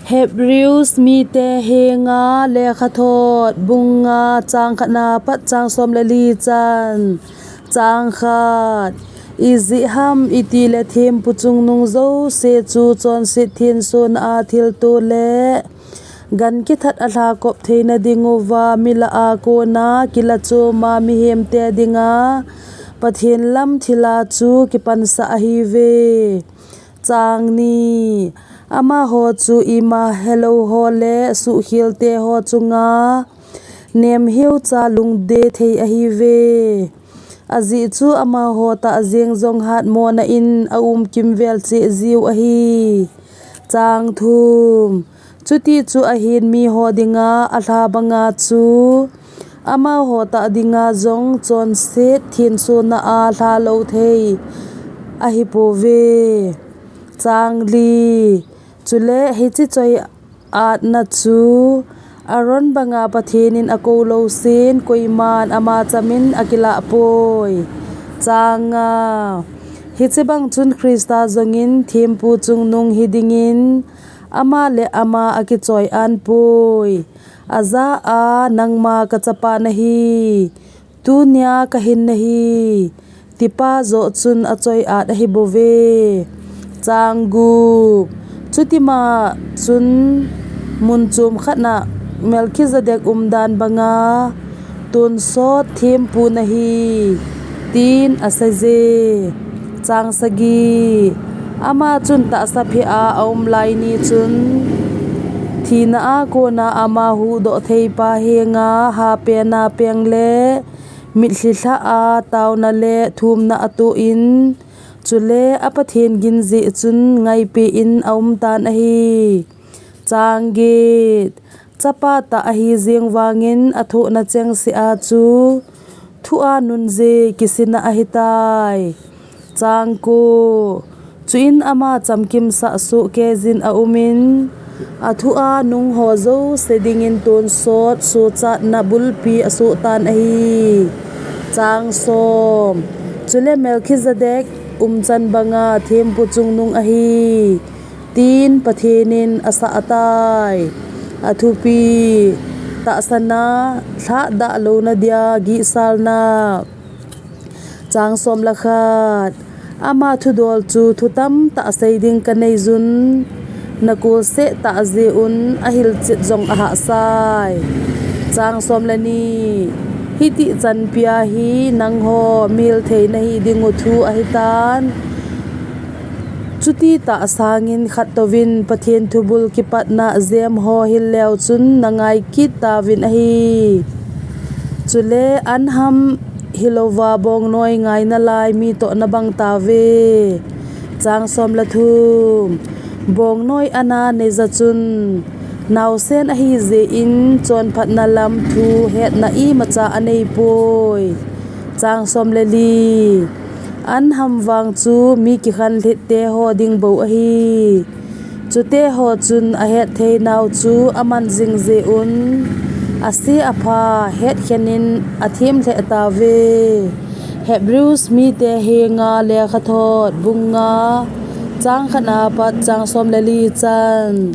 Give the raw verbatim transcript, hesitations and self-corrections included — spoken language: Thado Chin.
Hebrews mite henga lekhathot bung nga chang khatna pat chang som le li chan. Chang khat. Ijeh ham itile thempu chungnung jouse chu chonset thenso na a thilto le gan kithat a lhakop theina dinguva mi lah a kona kila choma mihemte dinga Pathen lam thila chu kipansah ahiuve. Chang ni. Amaho chu ima helou ho le suhkhelte ho chunga nemheucha lungdei thei ahiuve. Ajeh chu amaho tah jeng jong hatmona in aum kimvel cheh jiu ahi. Chang thum. Chuti chu ahin miho dinga alha banga chu amaho tah dinga jong chonset thenso na a lhalou thei ahipouve. Chang li. Chule hiche choi-atna chu Aaron banga Pathen in akou lou sen koiman ama chamin akilah poi. Chang nga. Hiche bang chun Christa jongin thempu chungnung hidingin ama le ama akichoi-an poi. Ajah a nangma kachapa nahi, tunia kahin nahi, tipa joh chun achoi-at ahibouve. Chang gup. Chutima chun mun chom khatna Melchizedek umdan banga tonsot thempu nahi, tin aseije. Chang sagi. Ama chun tahsa phea aum lai ni chun thina a kona ama huhdoh theipa henga hapena peng le mitlhi lhah a taona le thumna atoh in, chule a Pathen gin jeh chun ngaipeh in aumtan ahi. Chang get. Chapa tah ahi jeng vangin athohna chengsea chu thua nunje kisina ahitai. Chang ko. Chuin ama chamkimsah soh keijin aumin, athua nungho jouse dingin tonsot sochatna bulpi asohtan ahi. Chang som. Chule Melchizedek umchan banga thempu chungnung ahi, tin Pathen in asah atai. Athupi. Tahsana lhahdah louna dia gihsalna. Chang som le khat. Ama thudol chu thu tamtah sei ding kaneiyun, nakolseh tah jeh un ahilchet jong ahahsai. Chang som le ni. Hitih chanpia hi nangho mihil thei nahi dingu thu ahitan. Chuti tah sangin khattouvin Pathen thubul kipatna jemho hil leu chun nangai kit tauvin ahi. Chule anham hilouva bongnoi ngaina lai mi toh nabang tauve. Chang som le thum. Bongnoi ana neija chun naosen ahijeh in chonphatna lam thu hetna imacha aneipoi. Chang som le li. Anham vang chu mi kikhanlhit teho ding bou ahi. Chuteho chun ahetthei nau chu aman jing jeh un, ase apha hetkhen in athem lheh tauve. Hebrews mite henga lekhathot bung nga chang khatna pat chang som le li chan.